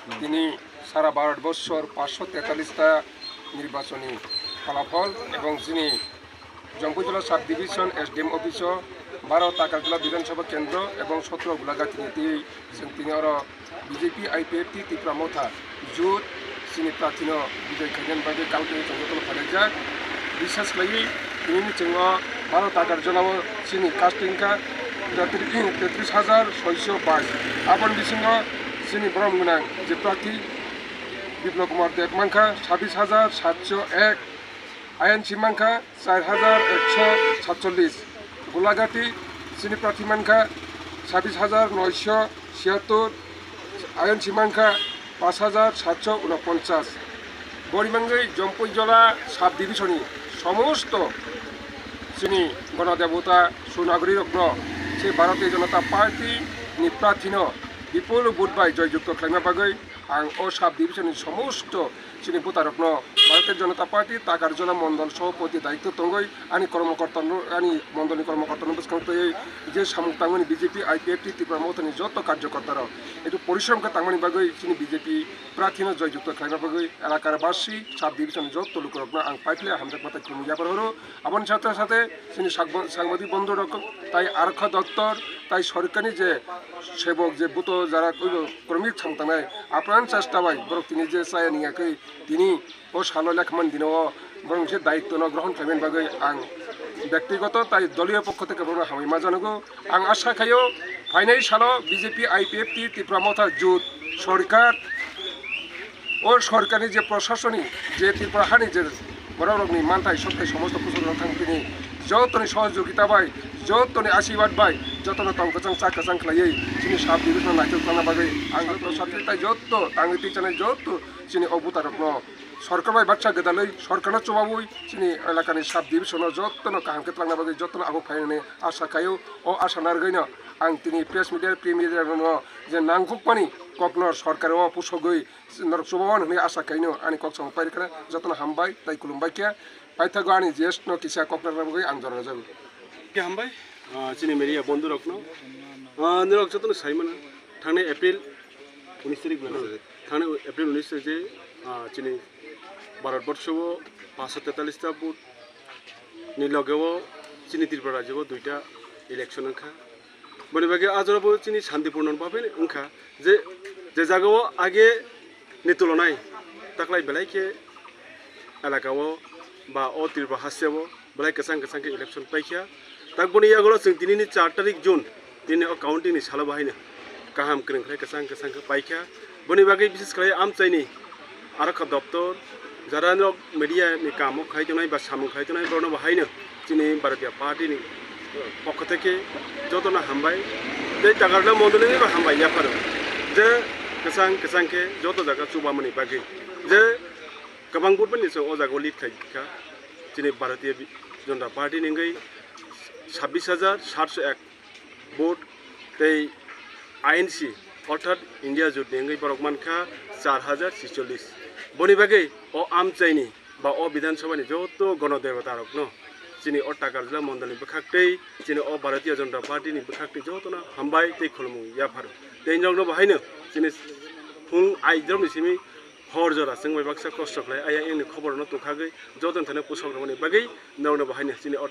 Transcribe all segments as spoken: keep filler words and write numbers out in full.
Tini sara Bharat borshor paanshsho tetallis ta nirbachoni phalafol ebong chini Jampuijala sub division S D M office o baro Takarjala Bidhan Sabha Kendro ebong sotro Gulagati ni twi chwng tini oro B J P I P F T Tipra Motha jut chini prarthi no bijoi khainani bagwi kal twi chwng jotono phaijak. Bisas khlaiwi tini ni chwng o baro Takarjala o chini casting kha tetri-, tetris hajar soisho bais. Aboni bisingo chini borom gwnang je prarthi Biplab Kumar Deb mankha sabis hajar satsho ek, I N C mankha char hajar ekso satchollis, Gulagati chini prarthi mankha sabis hajar noisho siyattor, I N C mankha panch hajar satsho unoponchas. Boni bagwi Jampuijala sub division ni somosto chini gonodebota sunagorirokno se Bharatiya Janata Party ni prarthi no bipul vote bai joyjukto khlaima bagwi ang o sub division ni somosto chini bwtarokno Bharatiya Janata Party Takarjala Mondol Sabhapati daityo tongwi ani kormokorta no, ani mondolni kormokorta no bwskang twiwi je samung tangmani B J P I P F T Tipra Mothani joto karjokorta rok etu porishrom khe tangmani bagwi chini B J P prarthi no joyjukto khlaina bagwi elakar basi sub division joto lukurokno ang paiphle hamjakma tei khulumwi yapar horo. Aboni sathe sathe chini sakbo-, sangbadik bondhu rok tai Arokha Doptor tai sorkarni je sebok je buto jara kromik samung tangnai apran chesta bai borok tini je chaya niyakhe tini o salo lekhaman dino o borok se daityo no grohon khlaimani bagwi ang bektigoto tai doliyo pokho theke borokno hambai ma janogo. Ang asa khaio phainai salo B J P I P F T Tipra Motha jut sorkar o sorkarni je proshasoni je Tripura hani je borok rokni manthai sokthai somosto kuchuk rok thang tini jotoni sohojogita bai jotoni asirwad bai jotono tong kwchang cha kwchang khlaiwi chini sub division naithok tangna bagwi ang joto sub division tai joto tangwi twi chanai joto chini o bwtarokno sorkar bai baksa gwdalwi sorkarno chubawi chini elakani sub division o jotono kaham khe twlangna bagwi jotono abo phainani asa khaio. O asa narwgwino ang tini press media, print media rokno je nangkukmani kokno sorkar o pusogwi norok chubawan hwnwi asa khaino ani kok samung pairikha jotono hambai tai khulumbai khe paithago ani J S no kisa kok narwgwi ang jora rwjago. Khe hambai, ah, chini media bondhu rokno, ah, norok jotono saimano thangnai April unis tarik bwlano. Thani April unis tarik je, ah, chini Bharat borsho o paanshsho tetallis ta vote ni loge o chini Tripura rajyo o duita election wngkha. Boni bagwi a jora bo chini santipurno bhabe wngkha je, je jaga o age ni tulonai taklai belai khe elaka o ba o Tripura haste o belai kwchang kwchang khe election paikha. Tak boni yagulo chwng tini ni char tarik June, tini o counting ni salo bahaino kaham kwrwng khlai kwchang kwchang khe paikha. Boni bagwi bises khlai amchaini Arokha doptor, jara nok media ni kamo khai tongnai ba samung khai tongnai, borokno bahaino chini Bharatiya Party ni pokho theke jotono hambai tei Takarjala mondoli ni bo hambai yapharo je kwchang kwchang khe joto jaga chubamani bagwi je kwbang vote bai ni chwng o jaga o lead khai kha chini Bharatiya Janata Party ni wngwi sabbish hajar satsho ek vote tei I N C orthat India jut ni wngwi borok mankha char hajar chicholish. Boni bagwi o amchaini ba o Bidhan Sabha ni joto gono debota rokno chini o Takarjala mondol ni bwkhak tei chini o Bharatiya Janata Party ni bwkhak tei jotono hambai tei khulumung yapharo. Tei nokno bahaino chini phung aidrop ni simi hor jora chwng bai baksa kosto khlai, ayang ayang ni khobor no tongkhagwi joto ni thani pusok rwmani bagwi nokno bahaino chini o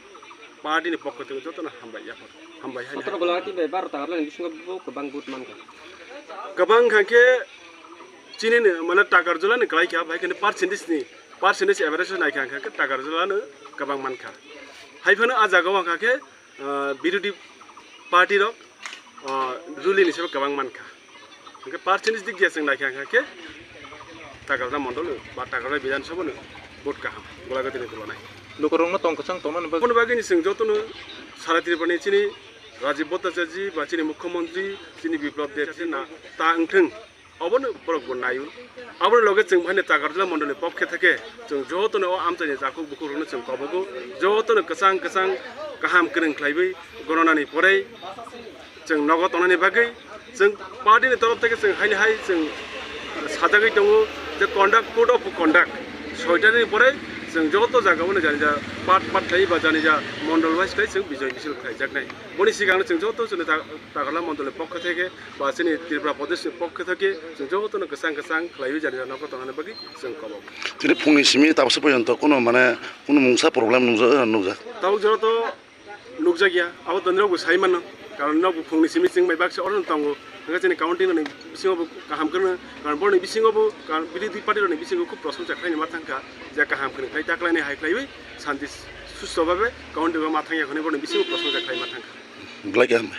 party ni pokho thangwi jotono hambai yaphar, hambai hai. Sotro Gulagati bai baro Takarjala ni bisingo bo kwbang vote mankha. Kwbang kha khe chini ni mane Takarjala ni kwlai kha, bai khe percentage ni, percentage average nai kha khe Takarjala no kwbang mankha. Hai phano a jaga o kha khe ah, birodhi party rok, ah, ruling ni sabo kwbang mankha. Hwnkhe percentage dik dia chwng naikha hwnkhe Takarjala mondol ba Takarjala Bidhan Sabha no vote kaham Gulagati ni tulonai. Lukurokno tong kwchang tongnani bagwi. Aboni bagwi ni chwng jotono sara Tripura ni chini Rajiv Bhattacharya ji ba chini Mukhyamantri chini Biplab Deb ji na ta wngthwng. Obono borok bo naio. Aboni loge chwng haino Takarjala mondol ni pokhe theke chwng jotono o amchaini jakhuk bukhuk rokno chwng kobogo, jotono kwchang kwchang kaham kwrwng khlaiwi gononani porei chwng nogo tongnani bagwi chwng party ni torof theke chwng haino hai chwng sajagwi tongo je conduct, code of conduct soitani porei chwng joto jagao no jani ja Part part khlai ba jani ja mondol wise khlai chwng bijoy misil khlaijaknai. Boni sigang chwng joto chwngno ta-, Tagarla mondol ni pokho theke ba chini Tripura Pradesh ni pokho theke chwng jotono kwchang kwchang khlaiwi jani ja nokho tongnani bagwi chwng kobo. Tini phungni simi tabuksa porjonto kuno mane kuno mungsa problem nukjak, nukjak. Tabuk jora to nukjakya, abo to nirok bo sai mano, karon nok bo phungni simi chwng bai baksa oro tongo, hwnkhe chini county rokni bisingo bo kaham kwrwngno, karon borokni bisingo bo, karon birodhi party rokni bisingo khub prosongcha khlaini ma thangkha, je kaham kwrwng khlai ta khlainai hai khlaiwi shanti susto babe county o ma thangya hwnwi borokni bisingo prosongcha khlai ma thangkha. Belai kaham.